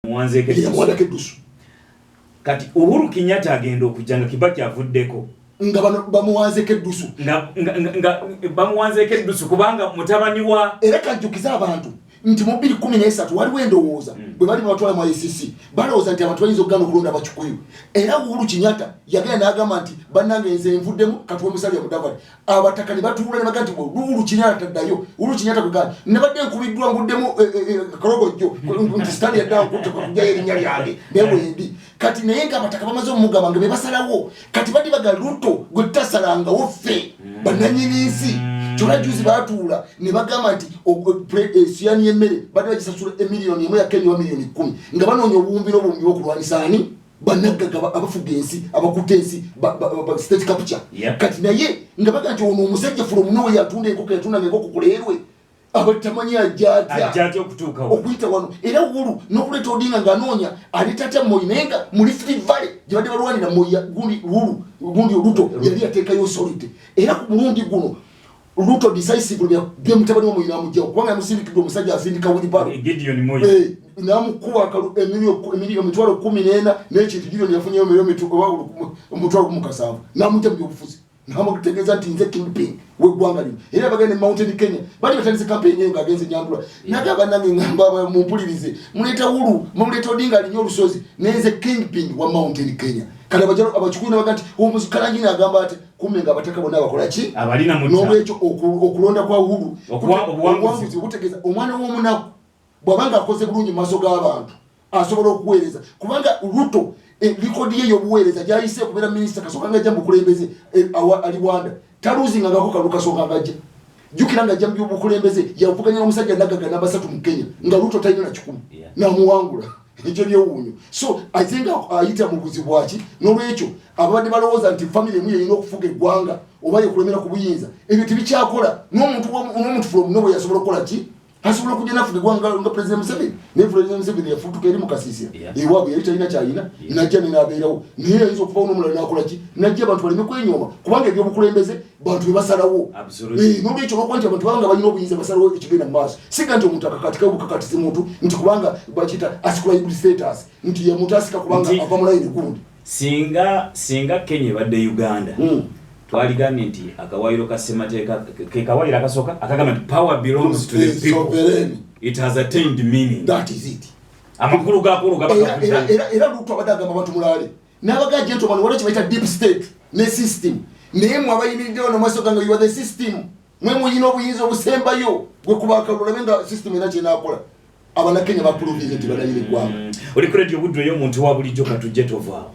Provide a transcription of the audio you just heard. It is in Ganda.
Yamuwanzeeko eddusu. Yamuwandako eddusu. Kati Uhuru Kenyatta agenda okujja nga Kibaki avuddeko. Nga bano bamuwanzeeko eddusu. Nga bamuwanzeeko eddusu kubanga mutabani wa Era kanjukize abantu nti mu 2013 waliwo endowooza bwe bali babatwala mu ICC, balowooza nti abantu bayinza okugaana okulonda Abakikuyu. Era Uhuru Kenyatta yagenda n'agamba nti, "Bannange, nze nvuddemu, katuwe Musalia Mudavadi." Abataka ne batuula ne bagaa nti Uhuru Kenyatta taddayo. Uhuru Kenyatta kwe nabadde nkubiddwa nguddemu kalogojjo nti Sitaani yadde ankutte kujjayo erinnya lyange, naye bwendi kati. Naye nga abataka bamaze omugamba nga be basalawo. Kati badde baga Ruto gwe tutasalangawo ffe bannanyini nsi. Kyona juzi batuula ne bagamba nti esiyani y'emmere badde bagisasula emiliyoni 1 ya Kenya oba miliyoni 10, nga banoonya obuwumbi n'obuwumbi bw'okulwanisa ani? Bannaggaga abafuga ensi, abakutte ensi, state capture. Kati naye nga baga nti ono omusajja from nowhere yatunda enkoko, yatundanga enkoko kuleerwe, abatamanyi ajja atya. Ajja atya okutuukawo? Okuyita wano. Era Uhuru n'okuleeta Odinga ng'anoonya aleeta atya Moi, naye nga mu Rift Valley gye badde balwanira Moi, gundi Uhuru, gundi Ruto yali yateekayo solid. Era ku mulundi guno Ruto decisively bye mutabani wa Moi n'amugjawo, kubanga yamusindikiddwa omusajja asindika wheelbarrow. Gideon Moi. Eh, namukuba 140,000 n'ekintu. Gideon yafunyeyo miliyoni 17,000, n'amugja mu byobufuzi, namutegeeza nti nze kingpin w'eggwanga lino. Era bagenda ne Mountain Kenya, bali batandise campaign eyo ng'agenze Nyandula, nagamba, "Nange ngamba mumpulirize, muleeta Uhuru, muleeta Odinga alinye olusozi, nenze kingpin wa Mountain Kenya." Kale Abakikuyu nabaga nti Kalanjini agamba ati kumbe nga abataka bonna bakola ki? Abalina mutta. N'olwekyo okulonda kwa Uhuru Obuwanguzi. Obuwanguzi butegeeza omwana w'omunaku bw'abanga akoze bulungi mu maaso g'abantu asobola okuweereza, kubanga Ruto record ye y'obuweereza gyayise okubeera minisita kasooka nga ajja mu bukulembeze, aliwanda taluzingangako kalulu kasooka nga ajja. Jjukira nga ajja mu byobukulembeze yavuganya n'omusajja naggaga namba 3 mu Kenya nga Ruto talina na 100, namuwangula. Ekyo byewuunyo. So ate nga ayita mu buzibu bwaki. N'olwekyo ababadde balowooza nti family emu yeyina okufuga eggwanga oba yekulemera ku buyinza, ebyo tebikyakola. N'omuntu from nowhere yasobola okukola ki? Asobola okujja nafuga eggwanga nga President Museveni. Naye President Museveni yafutuka eri mu kasiisira ewaabwe, yali talina kyalina, najja nenaabeerawo. Naye ayinza okuvawo n'omulala nakola ki? Najja abantu baleme kwenyooma, kubanga ebyobukulembeze bantu bebasalawo. N'olwekyo olwokuba nti abantu babanga balina obuyinza, basalawo ekigenda mu maaso, siga nti omuntu akakatikawo bukakatisi muntu nti kubanga bakiyita ascribed status, nti ye muntu asika kubanga ava mu layini gundi. Singa Kenya ebadde Uganda, twaligambye nti akawayiro ka ssemateeka ke kawayiro akasooka akagamba nti power belongs to the people, Sovereign. it has attained meaning. That is it. Amakulu gakulu gaba kavudde. Era Ruto abadde agamba abantu mulaale n'abagaa gentleman, waliwo kye bayita deep state ne system, naye mwe abayimiridde wano maaso gange, you are the system. Mwe muyina obuyinza obusembayo gwe kuba akalulu, olabe nga system era kyenakola. Abanakenya baprovinze nti bananyini eggwanga. Oli ku Radio Buddu ey'omuntu wa bulijjo. Katujje, tovaawo.